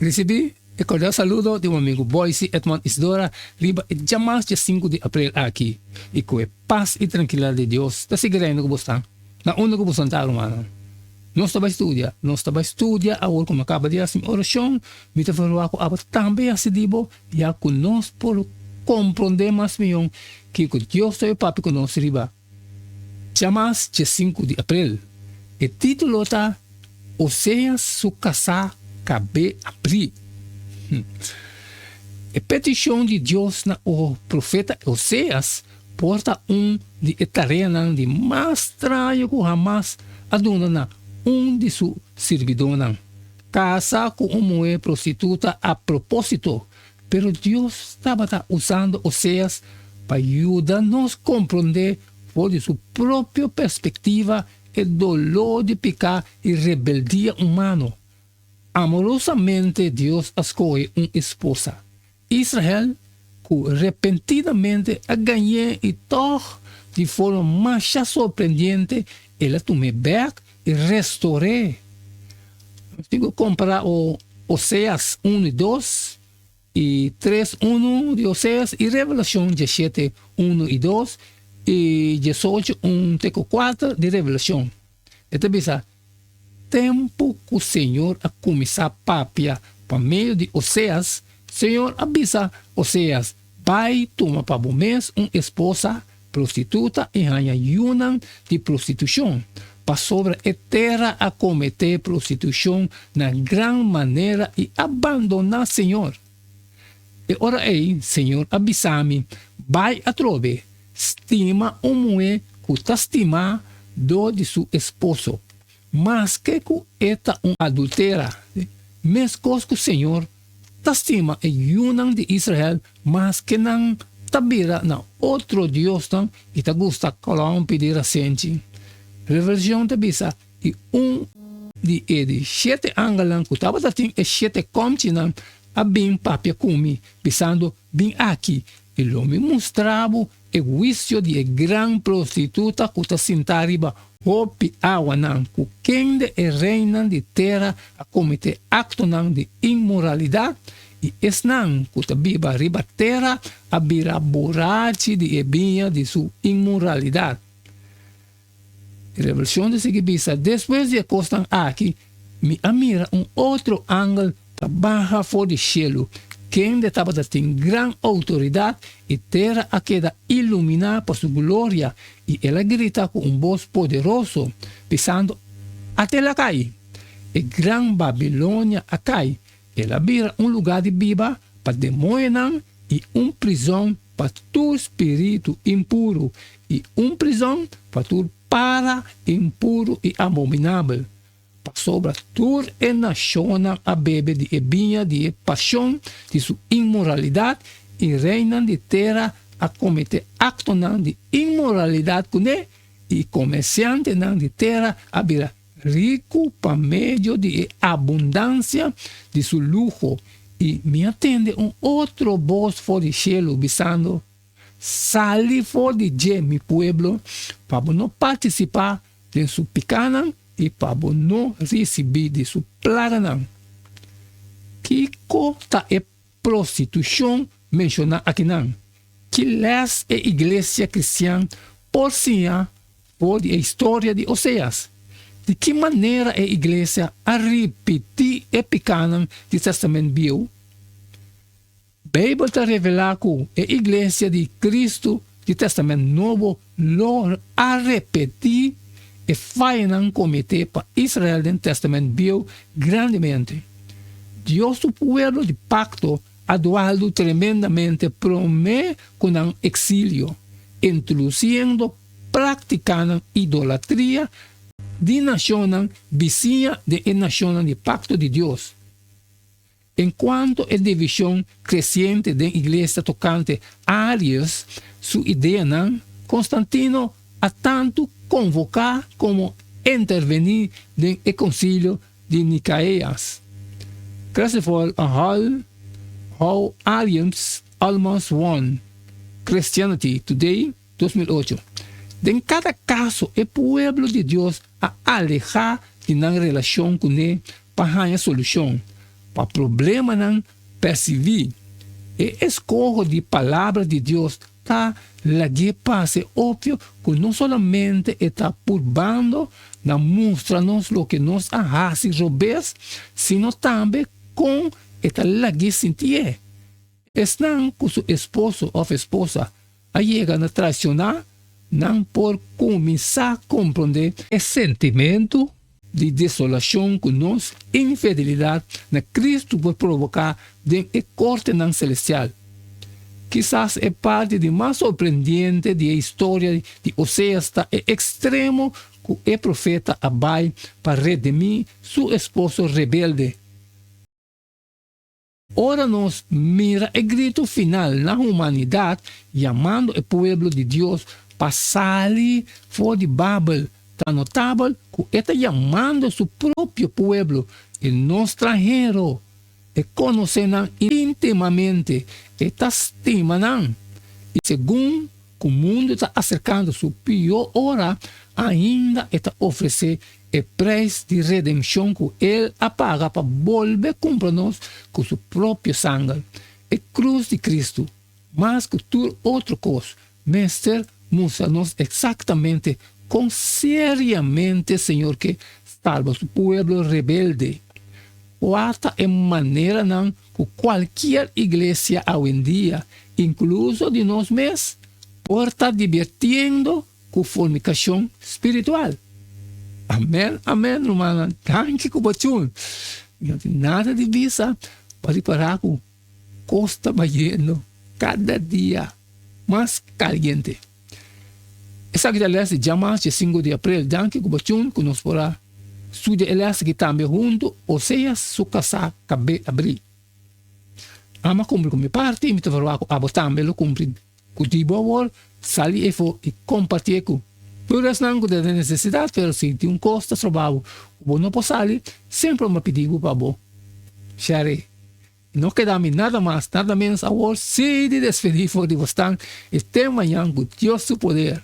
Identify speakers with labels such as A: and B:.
A: Risibí e kordial saludo di bo amigu Boysie Edmond Isidora riba e djamas dje sinku di aprel aki i ku e pas i trankilidat di Dios ta sigui reina ku bo stan na unda ku bo stan ta rumannan. Nos ta bai studia, nos ta bai studia awor ku mi a kaba di hasi mi orashon, mi ta verwagt ku abo tambe hasi di bo ya ku nos por komprondé mas mihó kiko Dios ta bai papia ku nos riba Djamas dje sinku di aprel. E título ta Oseas su kasá kab'é abrí. E petishon di Dios na o profeta Oseas por ta un di e tareanan di mas straño ku hamas a duna na un di su sirbidónan, kasa ku un muhé prostituta a propósito. Pero Dios tabata usando Oseas pa yuda nos komprondé for di su propio perspektiva e doló di piká i rebeldia humano. Amorosamente Dios a skohe un esposa, Israel, ku repentinamente a gañ'é i tòg di forma masha sorprendiente el a tum'é bèk i restor'é. Nos tin ku kompará Oseas unu i dos i tres unu di Oseas i Revelashon dieshete unu i dos i diesocho un te ku kuater di Revelashon. E ta bisa, Tempu ku Señor a kuminsá papia pa medio di Oseas, Señor a bisa Oseas, Bai tuma pa bo mes un esposa prostituta i haña yunan di prostitushon, pasobra e tera a kometé prostitushon na gran manera i a bandoná Señor. E ora ei Señor a bisa mi, Bai atrobe, stima un muhé ku ta stimá dor di su esposo, maske ku e ta un adultera, meskos ku Señor ta stima e yunan di Israel maske nan ta bira na otro diosnan i ta gusta klòmpi di rasenchi. Revelashon ta bisa, I un di e di shete angelnan ku tabata tin e shete kòmchinan a bin papia ku mi, bisando, Bin aki, i lo mi mustra bo e huisio di e gran prostituta ku ta sintá riba hopi awanan, ku kende e reinan di tera a kometé aktonan di inmoralidat, i esnan ku ta biba riba tera a bira burachi di e biña di su inmoralidat. E Revelashon ta sigui bisa, Despues di e kosnan aki, mi a mira un otro angel ta baha for di shelu, kende tabata tin gran outoridat, i tera a keda iluminá pa su gloria, i el a grita ku un bos poderoso, bisando, Atel a kai! E gran Babilonia a kai! El a bira un lugá di biba pa demoñonan i un prizòn pa tur spiritu impuru i un prizòn pa tur para impuru i abominabel, pasobra tur e nashonnan a bebe di e biña di e pashon di su inmoralidat i reinan di tera a kometé aktonan di inmoralidat kuné i komersiantenan di tera a bira riku pa medio di e abundansia di su luho, i mi a tende un otro bos for di shelu bisando, Sali for di dje, mi pueblo, pa bo no partisipá den su pikánan i pa bo no risibí di su plaganan. Kiko ta e prostitushon menshoná akinan? Ki lès e iglesia kristian por siña for di e historia di Oseas? Di ki manera e iglesia a ripití e pikánan di Tèstamènt Bieu? Beibel ta revelá ku e iglesia di Kristu di Tèstamènt Nobo lo a repetí e fayanan kometé pa Israel den Tèstamènt Bieu grandemente. Dios su pueblo di pakto a dualdu tremendamente promé ku nan eksilio, introdusiendo práktikanan idolatria di nashonnan bisiña den e nashonnan di pakto di Dios. En kuanto e divishon kresiente den iglesia tokante Arius su ideanan, Konstantino a tantu konvoká komo intervení den e Konsilio di Nikaeas. Christopher Hall, How Arians Almost Won Christianity Today, 2008. Den kada kaso e pueblo di Dios a alehá di nan relashon kuné pa haña solushon. pa problemanan persibí. E eskoho di Palabra di Dios ta lag'é parse opvio ku no solamente e ta purbando na mustra nos loke nos a hasi robes, sino tambe kon e ta lag'é sintié. Esnan ku su esposo òf esposa a yega na traisioná nan por kuminsá komprondé e sentimentu di desolashon ku nos infidelidat na Kristu por provoká den e kortenan selestial. Kisas e parti di mas sorprendiente di e historia di Oseas ta e ekstremo ku e profeta a bai pa redimí su esposo rebelde. Ora nos mira e gritu final na humanidat yamando e pueblo di Dios pa sali for di Babel, ta notabel ku e ta yamando su propio pueblo i no stranhero. E konosé nan íntimamente, e ta stima nan. I segun ku mundu ta aserkando su pió ora, ainda e ta ofresé E preis di redenshon ku El a paga pa bolbe kumpra nos ku Su propio sanger, e krus di Kristu, mas ku tur otro kos, mester mustra nos eksaktamente kon seriamente Señor ke salba Su pueblo rebelde. Kua ta e maneranan ku kualkier iglesia awendia, inkluso di nos mes, por ta dibertiendo ku fornikashon spiritual. Amen amen rumannan danki ku bo tune. Mi no tin nada di bisa pa ripará ku kos ta bayendo kada dia mas kaliente. Esaki ta les di djamas dje sinku di aprel. Danki ku bo tune ku nos por a studia e les aki tambe huntu Oseas su kasá kab'é abrí. Amo a kumpli ku mi parti i mi ta verwagt ku abo tambe lo kumpli Ku di bo awor, sali efo i kompartié ku tur esnan ku ta den nesesidat, pero si tin un kos ta stroba bo ku bo no por sali, semper mi a pidi bo pa bo share. I no keda mi nada mas, nada ménos awor, si di despedí for di bo stan i te mañan ku Dios su poder.